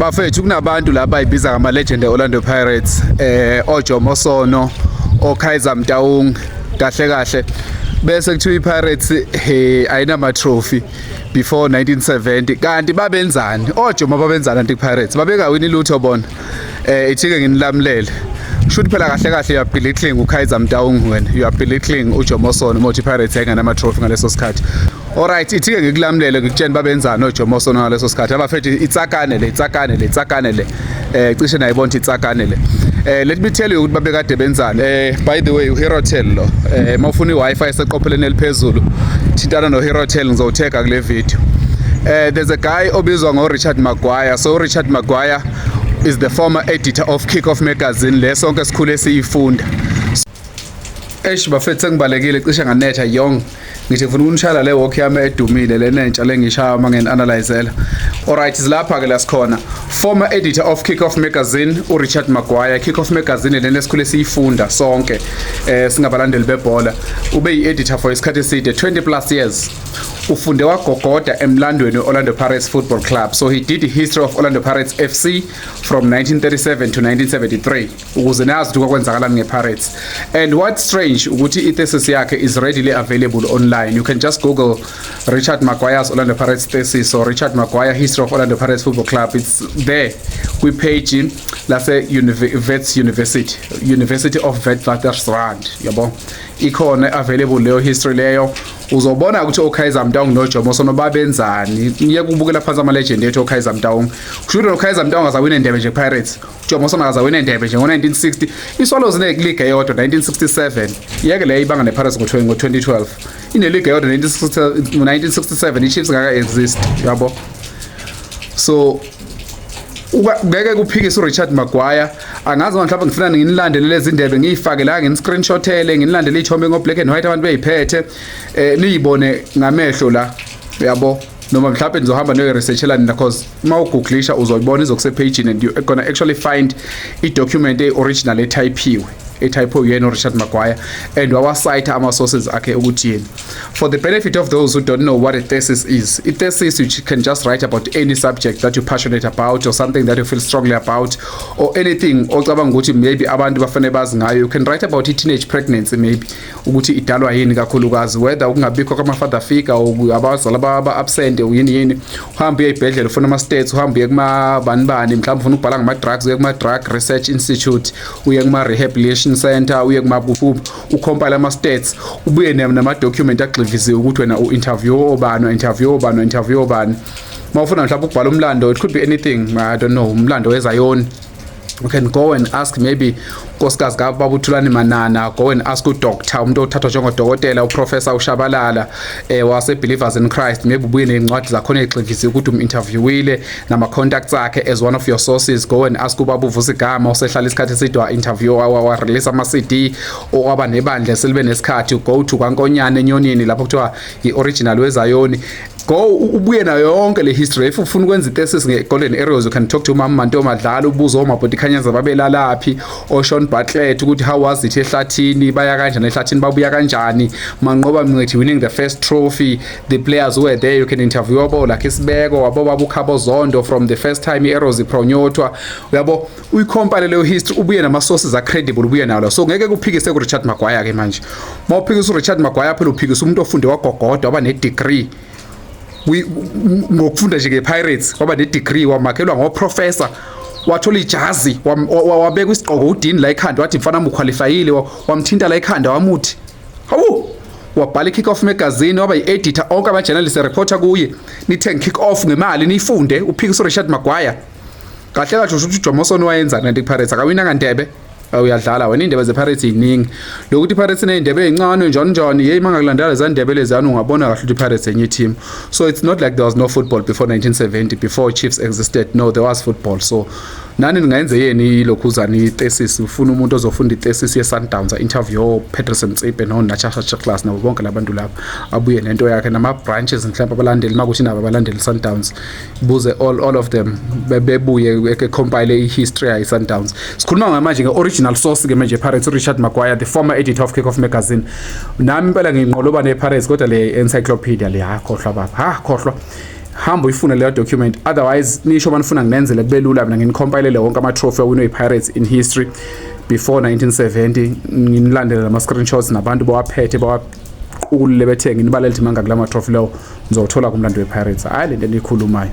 Bafethu, kunabantu la abayibiza ngama legend e-Orlando Pirates, oJomo Sono, oKaizer Motaung. Kahle kahle bese kuthiwa iPirates he ayinama trophy before 1970. Kanti babenzani oJomo? Babenzani anti Pirates? Babengawini lutho bona. Ithike nginilamulele. Shuthi phela kahle kahle you are belittling uKaizer Motaung wena, you are belittling uJomo Sono mothi Pirates yayinganama trophy ngaleso sikhathi. Alright, ithike ngikulamulele, ngikutsheni babenzani oJomo Sono ngaleso sikhathi. Abafethu, itsakane le, itsakane le, itsakane le. Cishe nayibona ukuthi itsakane le. Let me tell you ukuthi babekade benzani. By the way, uHerotel lo. Mawufuna iWi-Fi eseqopheleni eliphezulu, thintana noHerotel, ngizowuthenga kule video. There's a guy obizwa ngo Richard Maguire. So Richard Maguire is the former editor of Kick-Off magazine le sonke sikhule siyifunda. Eish bafethu, sengibalekile, cishe nganetha yong. Ngithi ngifuna ukunishayela le walk yami edumile le nentsha le ngishaya uma ngeni-analyzela. Alright, silapha ke la sikhona. Former editor of Kick-Off magazine, uRichard Maguire. Kick-Off magazine lena esikhule siyifunda sonke singabalandeli bebhola. Ube yi-editor for isikhathi eside, 20 plus years. Ufunde wagogoda emlandweni we-Orlando Pirates Football Club. So he did the history of Orlando Pirates FC from 1937 to 1973 ukuze nazi ukuthi kwakwenzakalani nge-Pirates. And what's strange ukuthi i-thesis yakhe is readily available online. You can just Google Richard Maguire's Orlando Pirates thesis or Richard Maguire history of Orlando Pirates Football Club. It's there kwi-page lase Wits University, University of Witwatersrand, yabo. Ikhona available leyo history leyo. Uzobona ukuthi oKaizer Motaung noJomo Sono babenzani. Ngiyeke ukubukela phansi ama legend ethu oKaizer Motaung. Kusho ukuthi noKaizer Motaung azawina indebe nje Pirates, Jomo Sono akazawina indebe nje ngo-1960? ISwallows ine-league eyodwa 1967. Yeke leyo ibanga nePirates ngo-2012. Ine-league eyodwa 1967, i-Chiefs ngaka-exist, yabo. So ngeke kuphikise uRichard Maguire. Angazi mhlawumbe ngifuna nginilandele lezi ndebe, ngiyifake la, ngini-screenshothele, nginilandele iy'thombe ngo-black and white abantu beyiphethe, niyibone ngamehlo la, yabo, noma mhlawumbe nizohamba niyoyi-researchela nina, cause uma ugooglisha uzoyibona, izokusepagini and you're gonna actually find i-document e-original etyphiwe, etyphiwe uyena uRichard Maguire, and wawasayitha ama-sources akhe ukuthi yini. For the benefit of those who don't know what a thesis is, a thesis, you can just write about any subject that you're passionate about or something that you feel strongly about or anything ocabanga ukuthi maybe abantu bafanele bazi ngayo. You can write about i-teenage pregnancy maybe, ukuthi idalwa yini kakhulukazi, whether ukungabikho kwama-father figure or abazali aba-absent, yini yini. Uhambe uye ey'bhedlela, ufuna ama-stats, uhambe uye kuma-bani bani, mhlawumbe ufuna ukubhala ngama-drugs, uye kuma-drug research institute, uye kuma-rehabilitation center, uye kuma-kuphi, ucompile ama-stats, ubuye nama-document agxivisiwe ukuthi wena u-interview obani, u-interview obani, u-interview obani. Uma ufuna mhlawumbe ukubhala umlando, it could be anything, I don't know, umlando wezayoni, you can go and ask maybe unkosikazi kababa uThulani Manana, go and ask udoctor, umuntu othathwa njengodokotela, uprofessor uShabalala wase Believers in Christ. Maybe ubuye nezincwadi zakhona ezigxivisiwe ukuthi um-interviewile nama contacts akhe as one of your sources. Go and ask ubaba uVusi Gama osehlala isikhathi eside, wa interview, wa release ama CD, owaba nebandla selibe nesikhathi. Go to kwaNkonyane eNyonini lapho kuthiwa i-original wezayoni. Go ubuye nayo yonke le history. If ufuna ukwenza i-thesis nge-Golden Arrows, you can talk to umama Manto Madlala, ubuze omabhoti Khanyaza babelalaphi, oSean Bartlett ukuthi how was it ehlathini, baya kanjani ehlathini, babuya kanjani, Manqoba Mngqithi winning the first trophy, the players who were there. You can interview abo like isibeko wabo baba uKhabo Zondo from the first time i-Arrows ipromotwa, uyabo. Uyicompile leyo history, ubuye nama-sources a-credible, ubuye nawo. So ngeke kuphikise ku-Richard Maguire ke manje. Uma uphikisa uRichard Maguire, phela uphikisa umuntu ofunde wagogoda, waba ne-degree ngokufunda nje nge-Pirates, waba ne-degree, wamakhelwa ngoprofessor, wathola ijazi, wabeka isigqoko udini la ekhanda, wathi, "Mfana, uqualifyile." Wamthinta la ekhanda, wamuthi hawu. Wabhala i-Kick Off magazine, waba yi-editor, onke ama-journalist reporter kuye. Nithenge Kick Off ngemali, niyifunde. Uphikisa uRichard Maguire? Kahle kahle usho ukuthi uJomo Sono wayenzani kanti ku-Pirates? Akawinanga ndebe? Uyadlala wena. Iy'ndebe ze-Pirates y'ningi. Lokuthi i-Pirates iney'ndebe ey'ncane njani njani, yeyi, uma ngakulandela leza ndebe leziyana, ungabona kahle ukuthi i-Pirates enye team. So it's not like there was no football before 1970, before Chiefs existed. No, there was football. So nani ningayenze yeni ilokhuzana i-thesis. Ufuna umuntu ozofunda i-thesis ye-Sundowns, interview Patrice Motsepe no-Natasha Chaklas nabo bonke labantu laba, abuye nento yakhe nama-branches mhlawumbe abalandeli, makuthi nabo abalandeli Sundowns, buze all of them, bebuye compile i-history yayi-Sundowns. Sikhuluma ngamanje nge-original source ke manje, Pirates, Richard Maguire, the former editor of Kick-Off magazine. Nami impela ngiyinqoloba ne-Pirates, kodwa le encyclopedia le, ha, khohlwa baba, ha, khohlwa. Hamba uyifune leyo document, otherwise nisho manifuna nginenzele kube lula mina nginicompilele wonke ama-trophy awinwe yi-Pirates in history before 1970, nginilandele lama-screenshots nabantu bawaphethe bawaqukulule bethe, nginibalele ukuthi mangaki lama trophy lawo nizowuthola kumlando we-Pirates. Hhayi lento eniyikhulumayo.